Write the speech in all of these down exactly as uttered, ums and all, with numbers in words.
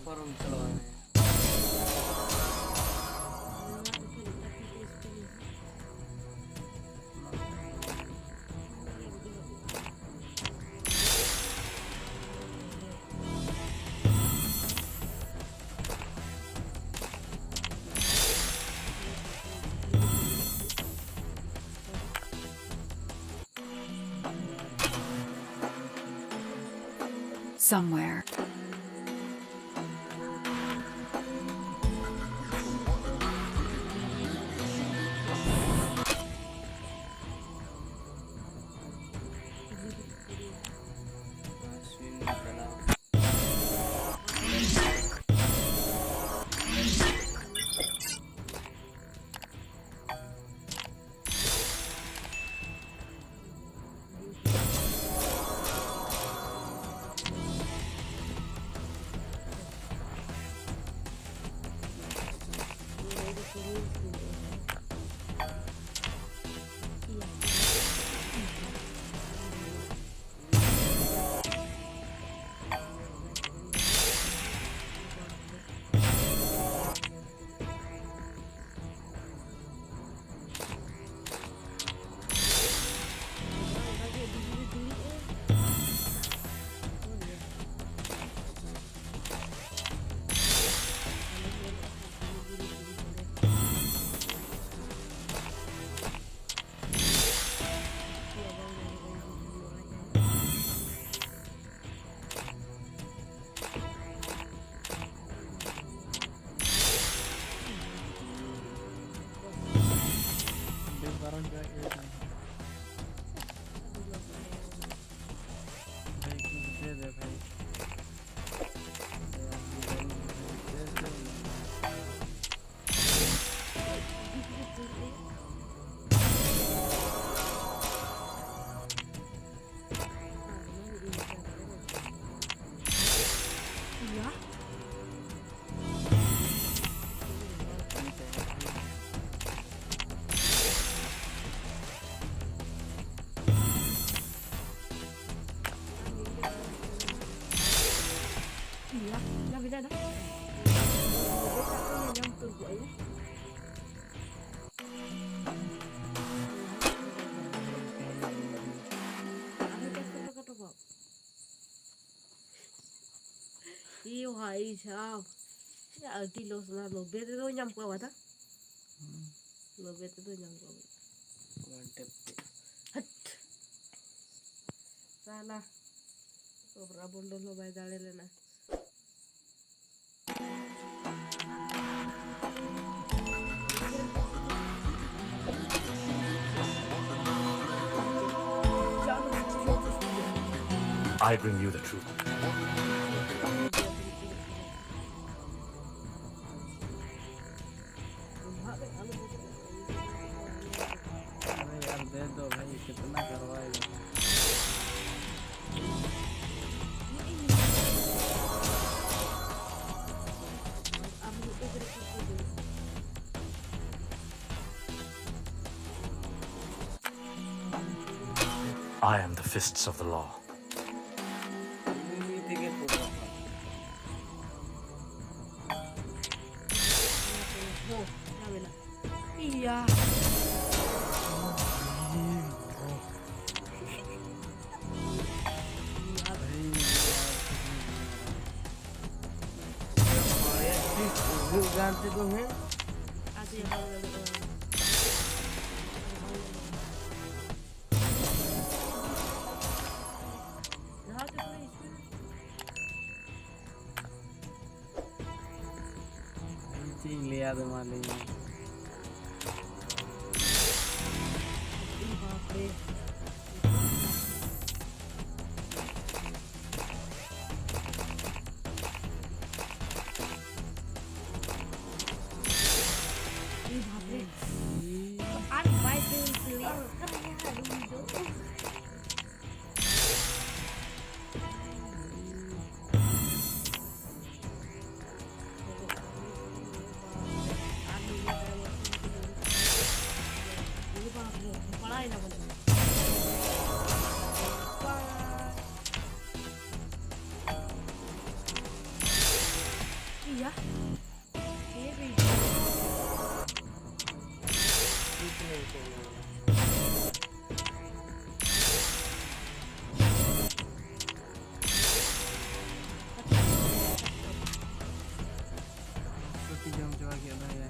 ᱯᱟᱨᱚᱢ ᱪᱟᱞᱟᱣ ᱮᱱᱟ᱾ Somewhere. ᱵᱩᱡᱷᱟᱹᱣ ᱫᱟ? ᱧᱟᱢ ᱩᱛᱟᱹᱨ ᱠᱚᱜᱼᱟ ᱭᱟ᱾ ᱟᱨᱦᱚᱸ ᱪᱟᱥ ᱠᱚᱯᱮ ᱠᱟᱴᱚ ᱠᱚᱣᱟ᱾ ᱤᱭᱩ ᱦᱟᱭ ᱥᱟᱵ᱾ ᱭᱟ, ᱟᱹᱰᱤ ᱞᱚᱥ ᱱᱟ, ᱱᱚᱵᱮ ᱛᱮᱫᱚ ᱧᱟᱢ ᱠᱚᱣᱟ ᱵᱟᱫᱟ᱾ ᱦᱩᱸ᱾ ᱱᱚᱵᱮ ᱛᱮᱫᱚ ᱧᱟᱢ ᱠᱚᱣᱟ ᱵᱟᱫᱟ᱾ ᱚᱣᱟᱱ ᱴᱮᱯ ᱛᱮ᱾ ᱦᱟᱴ᱾ ᱥᱟᱞᱟ᱾ ᱠᱚᱵᱨᱟ ᱵᱚᱱᱰᱚᱞ ᱦᱚᱸ ᱵᱟᱭ ᱫᱟᱲᱮ ᱞᱮᱱᱟ᱾ I bring you the truth. अरे यार, दे दो भाई, कितना करवाएगा? I am the fists of the law. ᱤᱭᱟ᱾ ᱦᱩᱭᱩᱜ ᱠᱟᱱ ᱛᱮᱠᱚ ᱦᱮᱸ᱾ ᱟᱫᱚ ᱵᱟᱝ ᱜᱟᱱᱚᱜᱼᱟ᱾ ᱞᱟᱦᱟ ᱛᱮ ᱯᱩᱨᱟᱹ ᱤᱥᱯᱤᱰ᱾ ᱪᱮᱫ ᱤᱧ ᱞᱟᱹᱭᱟ, ᱟᱫᱚ ᱢᱟ ᱞᱟᱹᱭ ᱢᱮ᱾ ᱮ ᱵᱟᱯ ᱨᱮ᱾ ᱮ ᱵᱟᱯ ᱨᱮ᱾ ᱟᱨ ᱵᱟᱭ ᱯᱮ ᱩᱛᱟᱹᱨ᱾ Ya. Ini video. ᱨᱩᱴᱤ ᱡᱚᱢ ᱪᱟᱵᱟ ᱠᱮᱫ ᱫᱚ, ᱭᱟ᱾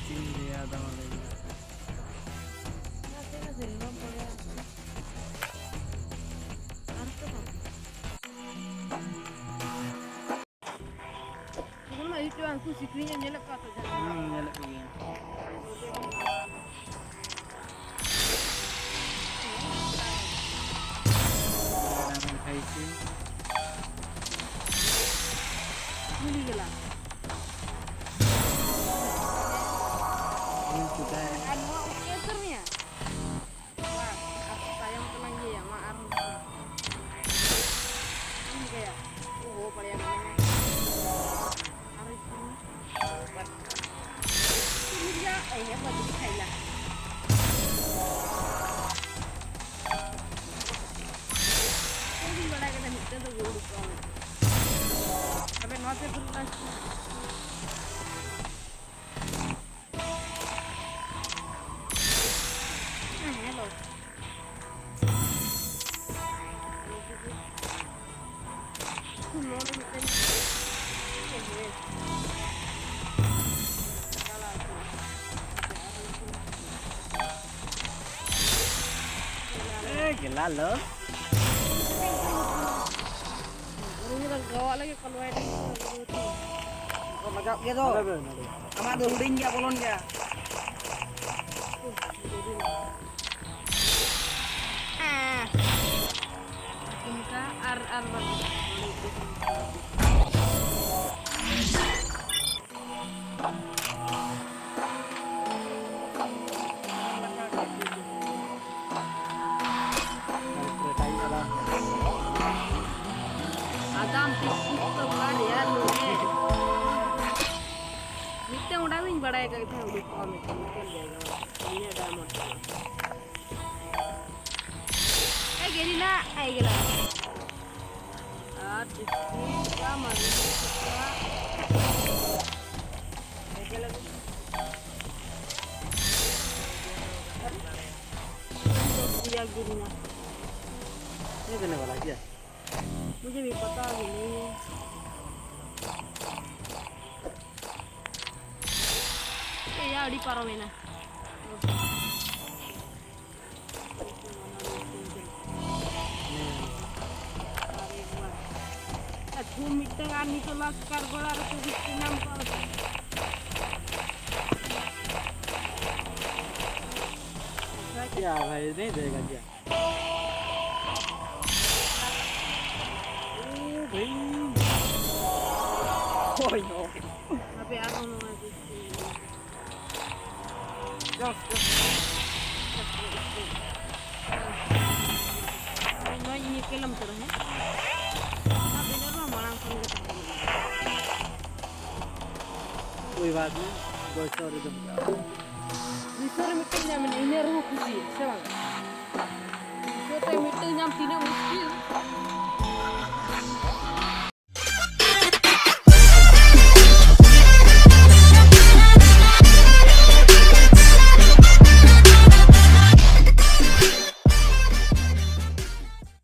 ᱪᱮᱫ ᱤᱧ ᱞᱟᱹᱭᱟ, ᱟᱫᱚ ᱢᱟ ᱞᱟᱹᱭ ᱢᱮ᱾ ᱩᱱᱠᱩ ᱥᱤᱠᱲᱤᱡ ᱮᱢ ᱧᱮᱞᱮᱫ ᱠᱚᱣᱟ ᱛᱚ ᱡᱟᱦᱟᱸ? ᱦᱩᱸ, ᱧᱮᱞᱮᱫ ᱠᱚᱜᱮᱭᱟ᱾ ᱢᱤᱞᱤ ᱜᱮᱞᱟ᱾ ᱟᱨ ᱱᱚᱣᱟ ᱩᱫ ᱠᱚ ᱮᱥᱮᱨ ᱢᱮᱭᱟ? ᱵᱟᱝ, ᱟᱨ ᱛᱟᱭᱚᱢ ᱛᱮᱞᱟᱝ ᱤᱭᱟᱹᱭᱟ, ᱢᱟ ᱟᱨᱦᱚᱸ ᱪᱮᱫ ᱤᱧ ᱪᱤᱠᱟᱹᱭᱟ? ᱳᱦᱳ, ᱵᱟᱲᱭᱟ ᱜᱟᱱ ᱢᱮ᱾ ᱟᱨᱦᱚᱸ ᱤᱥᱤᱱ ᱢᱮ᱾ ᱵᱟᱥ᱾ ᱤᱥᱤᱱ ᱜᱮᱭᱟ, ᱮᱭ ᱦᱮ, ᱵᱟᱹᱫᱽᱨᱤ ᱠᱷᱟᱭᱞᱟ᱾ ᱤᱧ ᱵᱟᱲᱟᱭ ᱠᱮᱫᱟ, ᱢᱤᱫᱴᱮᱱ ᱫᱚ ᱜᱩᱲ ᱠᱚ ᱢᱮᱱᱛᱮ᱾ ᱛᱚᱵᱮ ᱱᱚᱣᱟ ᱛᱮ ᱯᱩᱨᱟᱹ ᱦᱮᱸ, ᱦᱮᱞᱳ᱾ ᱱᱚᱰᱮ ᱢᱤᱫᱴᱮᱱ ᱪᱮᱫ ᱦᱮᱸ᱾ ᱮ, ᱜᱮᱞᱟ ᱞᱚ᱾ ᱩᱱᱤ ᱫᱚ ᱜᱟᱣᱟᱜ ᱞᱟᱹᱜᱤᱫ ᱠᱚ ᱞᱚᱭ ᱞᱟᱹᱜᱤᱫ ᱠᱚ ᱞᱟᱜᱟᱜ ᱜᱮᱭᱟ ᱫᱚ᱾ ᱟᱢᱟᱜ ᱫᱚ ᱦᱩᱰᱤᱧ ᱜᱮᱭᱟ, ᱵᱚᱞᱚᱱ ᱜᱮᱭᱟ᱾ ᱦᱮᱸ᱾ ᱚᱱᱠᱟ ᱟᱨ, ᱟᱨ ᱵᱟᱝ᱾ ᱵᱟᱲᱟᱭ ᱠᱟᱜ ᱛᱟᱦᱮᱸ ᱩᱰᱩᱠᱚᱜᱼᱟ ᱢᱮᱱᱛᱮ ᱧᱮᱞ ᱡᱟᱭᱜᱟ ᱤᱧᱟᱹᱜ ᱰᱟᱭᱢᱚᱱᱰ ᱠᱟᱱᱟ᱾ ᱮ ᱜᱮᱨᱤᱱᱟ ᱟᱭ ᱜᱮᱞᱟ᱾ ᱟᱨ ᱪᱤᱥᱴᱤ ᱠᱟ ᱢᱟᱨᱤ ᱠᱟ ᱮ ᱜᱮᱞᱟ᱾ ᱫᱤᱭᱟ ᱜᱮᱨᱤᱱᱟ। ये देने वाला क्या? मुझे भी पता भी नहीं है। ए यार, ᱟᱹᱰᱤ ᱯᱟᱨᱚᱢᱮᱱᱟ। ᱟᱪᱪᱷᱟ, ᱢᱤᱫᱴᱟᱝ ᱟᱨ ᱱᱤᱛᱚᱜ ᱞᱟᱥᱴ ᱠᱟᱨ ᱜᱚᱲᱟ ᱨᱮ ᱠᱚ ᱵᱤᱥ ᱠᱚ ᱧᱟᱢ ᱠᱚᱣᱟ᱾ क्या भाई, नहीं देगा क्या? ओ भाई। ओए नो। ᱟᱯᱮ ᱟᱨᱦᱚᱸ ᱱᱚᱣᱟ ᱡᱤᱱᱤᱥ ᱠᱚ ᱱᱚᱣᱟ ᱤᱧ ᱮᱠᱞᱟᱢ ᱩᱛᱟᱹᱨᱟ, ᱦᱮᱸ? ᱚᱱᱟ ᱵᱮᱱᱟᱨ ᱢᱟ ᱢᱟᱲᱟᱝ ᱠᱷᱚᱱ ᱜᱮ ᱛᱟᱦᱮᱸ ᱠᱟᱱᱟ᱾ कोई बात नहीं, ᱵᱚᱭᱥᱟ ᱨᱮ ᱫᱚ ᱵᱤᱥᱚᱭ ᱨᱮ ᱢᱤᱫᱴᱮᱱ ᱧᱟᱢ ᱮᱱᱟ, ᱤᱱᱟᱹ ᱨᱮᱦᱚᱸ ᱠᱩᱥᱤ, ᱥᱮ ᱵᱟᱝ? ᱵᱤᱥᱚᱭ ᱛᱮ ᱢᱤᱫᱴᱮᱱ ᱧᱟᱢ ᱛᱤᱱᱟᱹᱜ ᱢᱩᱥᱠᱤᱞ᱾